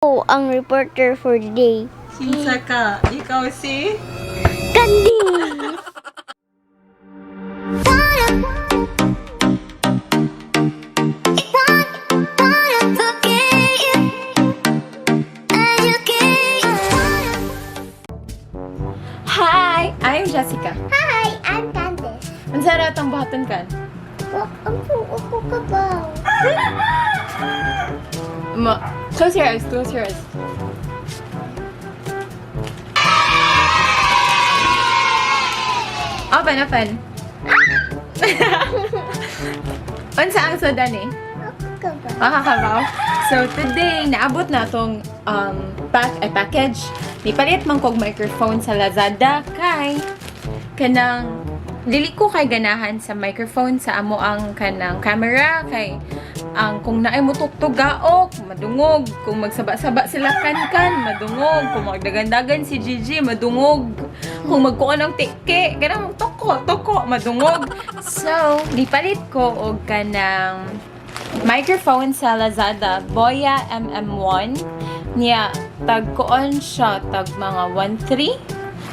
Ako ang reporter for the day. Kinsa ka? Ikaw si? Candice! Hi! I'm Jessica. Hi, I'm Candice. Unsa ra tong buhaton kan? Wak, ang ako ka ba? Ma, close your eyes, close your eyes. Open, open. Unsa ang sudan eh? Ako ka ba? Makakabaw. So today, naabot na tong package. Nipalit man kog microphone sa Lazada kay kanang dili ko kay ganahan sa microphone sa amo ang kanang camera kay ang kung naay mo tuktog gaok madungog, kung magsaba-saba sila kankan madungog, kung magdagandagan si Gigi madungog, kung magkuan ang tiki kanang toko toko madungog. So nipalit ko og kanang microphone sa Lazada, Boya MM1 niya. Tagkuon siya tag mga 1.3.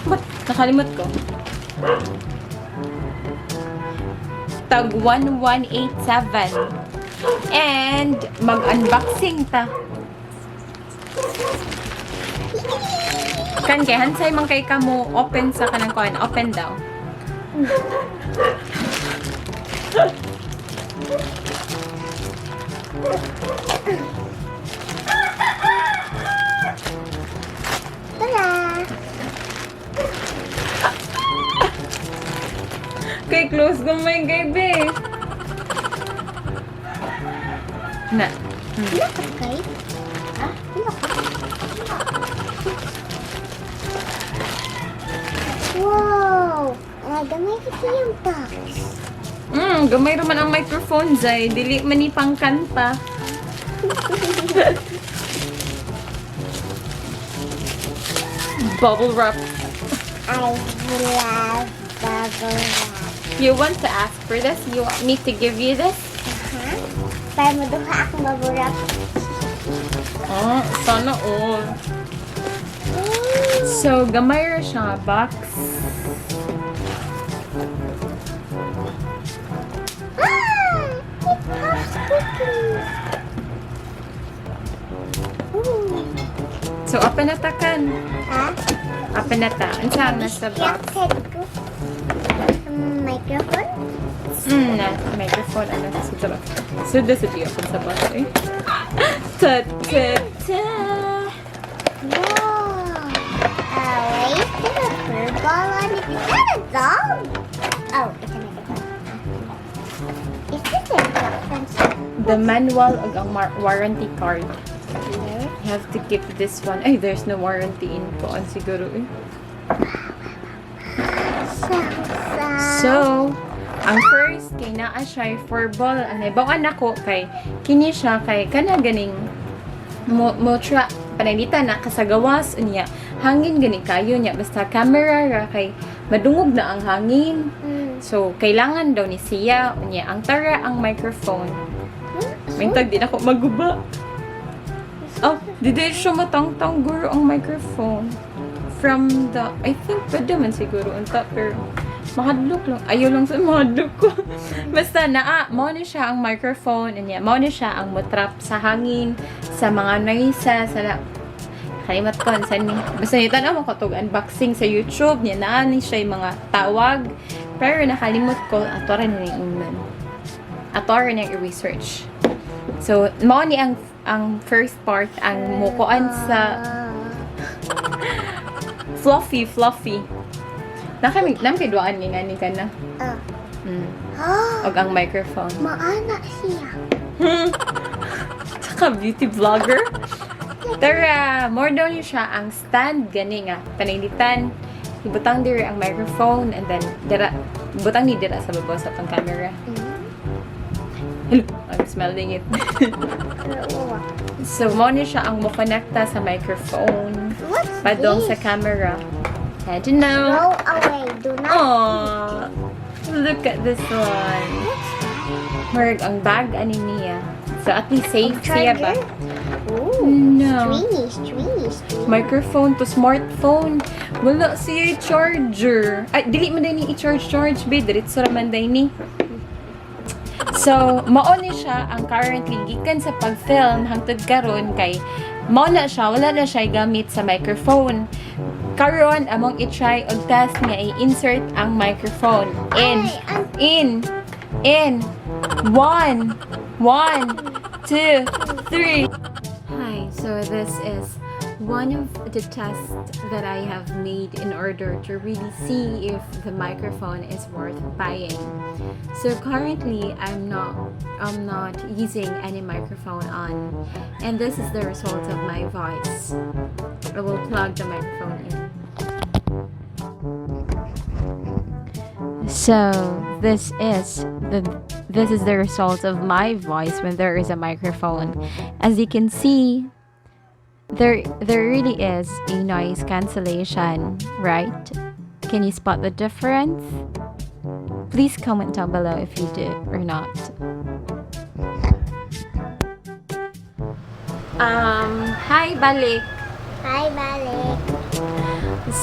Ba't nakalimot ko? Tag 1187. And mag-unboxing ta. Kan kay hansay man kay kamo open sa kanang kuan, open daw. Tara! Kay close gamay gabi. Na. Ano ka kay? Ah, ano ka? Wow! Ah, gamay kasi yung box. Gamay raman ang microphone, Zay. Dili man ni pangkanta. Bubble wrap. I love bubble wrap. You want to ask for this? You want me to give you this? Uh-huh. Para maduha akong bubble wrap. Oh, sana all. So, gamay ra siya nga box. Ah! It pops quickly. Ooh. So, open na ta kan. Ah, Open na ta. Unsa ang nasa box? Distracted ko. Microphone? Na, microphone. Ano, sa box. Suda sa di open sa box eh. Ta ta ta. Wow. Wait, there's a fur ball on it. Is that a dog? Oh, it's a microphone. Is this a instructions? The manual ug ang warranty card. Here? You have to keep this one. Ay, there's no warranty info on siguro eh. So, So, ang first kay naa siya for ball. Ang naibawan nako kay kini siya kay kana ganing mo, mo tra pananglitan na kasagawas unya hangin gani kayo niya, basta camera ra kay madungog na ang hangin. So kailangan daw ni siya unya ang tara ang microphone. Mintag di na ko maguba. Oh, di di siya matangtang guro ang microphone. From the, I think pwede man siguro unta, pero mahadlok lang. Ayaw lang sa mahadlok ko. Basta naa, mao ni siya ang microphone, niya, mao ni siya ang motrap sa hangin, sa mga noises, sa la, kalimot ko, saan ni. Basta nito na mo katog unboxing sa YouTube, niya naa ni siya yung mga tawag. Pero nakalimot ko, ato rin ni ingnan. Ato rin yung i-research. So, mao ni ang first part ang mukuan sa fluffy fluffy. Nakami nam kay duaan nga ni kana. Ah. Ah, Og ang microphone. Maana siya. Tsaka beauty vlogger. Tara, more daw niya siya ang stand gani nga pananglitan. Ibutang diri ang microphone and then dira butang ni dira sa babaw sa tong camera. Hello, I'm smelling it. Pero, So mo ni siya ang mo-connecta sa microphone. what's Padong sa this? camera. I don't know. Throw away. Do not Aww. Look at this one. eat. What's that? Murag ang bag ani niya. So at least safe siya ba? Charger? Ooh, No. stringy, stringy, stringy. Microphone to smartphone. Wala siya charger. Ay, dili man ni i-charge charge, be. Diretso ra man day ni. So, mao ni siya ang currently gikan sa pag-film hangtod karon kay mao na siya, wala na siya gamit sa microphone. Karon among i-try og test nga i-insert ang microphone in Ay, ang- in one, one, two, three. Hi, so this is one of the tests that I have made in order to really see if the microphone is worth buying. So currently I'm not using any microphone on, and this is the result of my voice. I will plug the microphone in. So this is the result of my voice when there is a microphone. As you can see, there really is a noise cancellation, right? Can you spot the difference? Please comment down below if you do or not. Hi, balik. Hi, balik.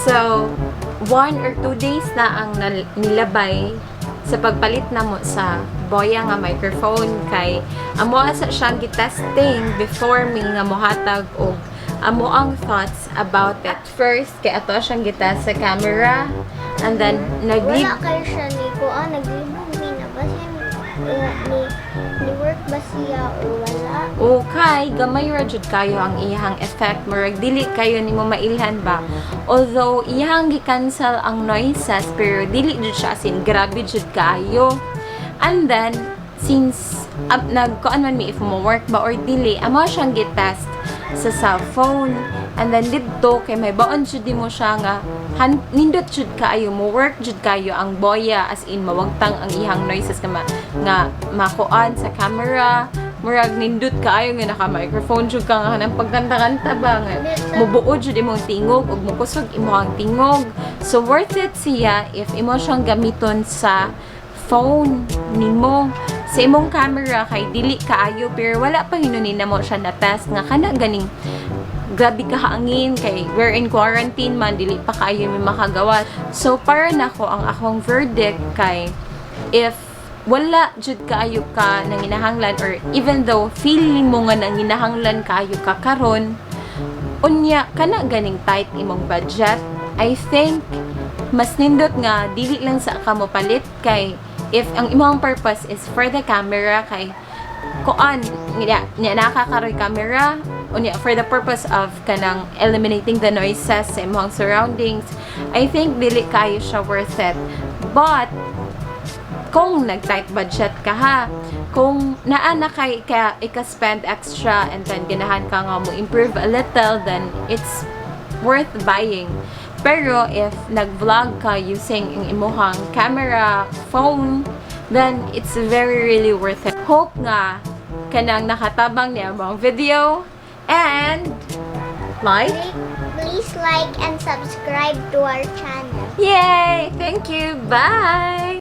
So, 1 or 2 days na ang nilabay sa pagpalit namo sa Boya nga microphone kay amo sa siyang gitesting before mi nga mohatag og amo ang thoughts about it. First, kay ato siyang gitest sa camera and then naglib Wala kayo siya ni ko. Ah, naglibog mi na ba siya ni work ba siya o wala? Okay, gamay ra jud kayo ang iyang effect. Murag dili kayo nimo mailhan ba. Although iyang gi-cancel ang noises, pero dili jud siya as in grabe jud kaayo. And then since nagkuan man mi if mo work ba or dili, amo siyang gi-test sa cellphone. And then didto kay may baon jud mo siya nga nindot jud kaayo, mo work jud kayo ang Boya, as in mawagtang ang iyang noises nga, nga makuan sa camera. Murag nindot kaayo nga naka-microphone jud ka nga kanang pagkanta-kanta ba nga mubuo jud imong tingog ug mukusog imong tingog. So worth it siya if imo siyang gamiton sa phone nimo. Sa imong camera kay dili kaayo, pero wala pa hinunin na mo siya na test nga kana ganing grabe ka hangin kay we're in quarantine man, dili pa kaayo may makagawa. So para nako, ang akong verdict kay if wala jud kaayo ka nanginahanglan or even though feeling mo nga nanginahanglan kaayo ka karon, unya kana ganing tight imong budget, I think mas nindot nga dili lang sa ka mo palit kay if ang imong purpose is for the camera kay kuan niya niya nakakaroy camera, unya for the purpose of kanang eliminating the noises sa imong surroundings, I think dili kayo siya worth it. But kung nag-tight budget ka ha, kung naa na kay ka ika-spend extra and then ganahan ka nga mo improve a little, then it's worth buying. Pero if nag-vlog ka using ang imuhang camera, phone, then it's very really worth it. Hope nga kanang nakatabang niya ang video and like. Please like and subscribe to our channel. Yay! Thank you. Bye!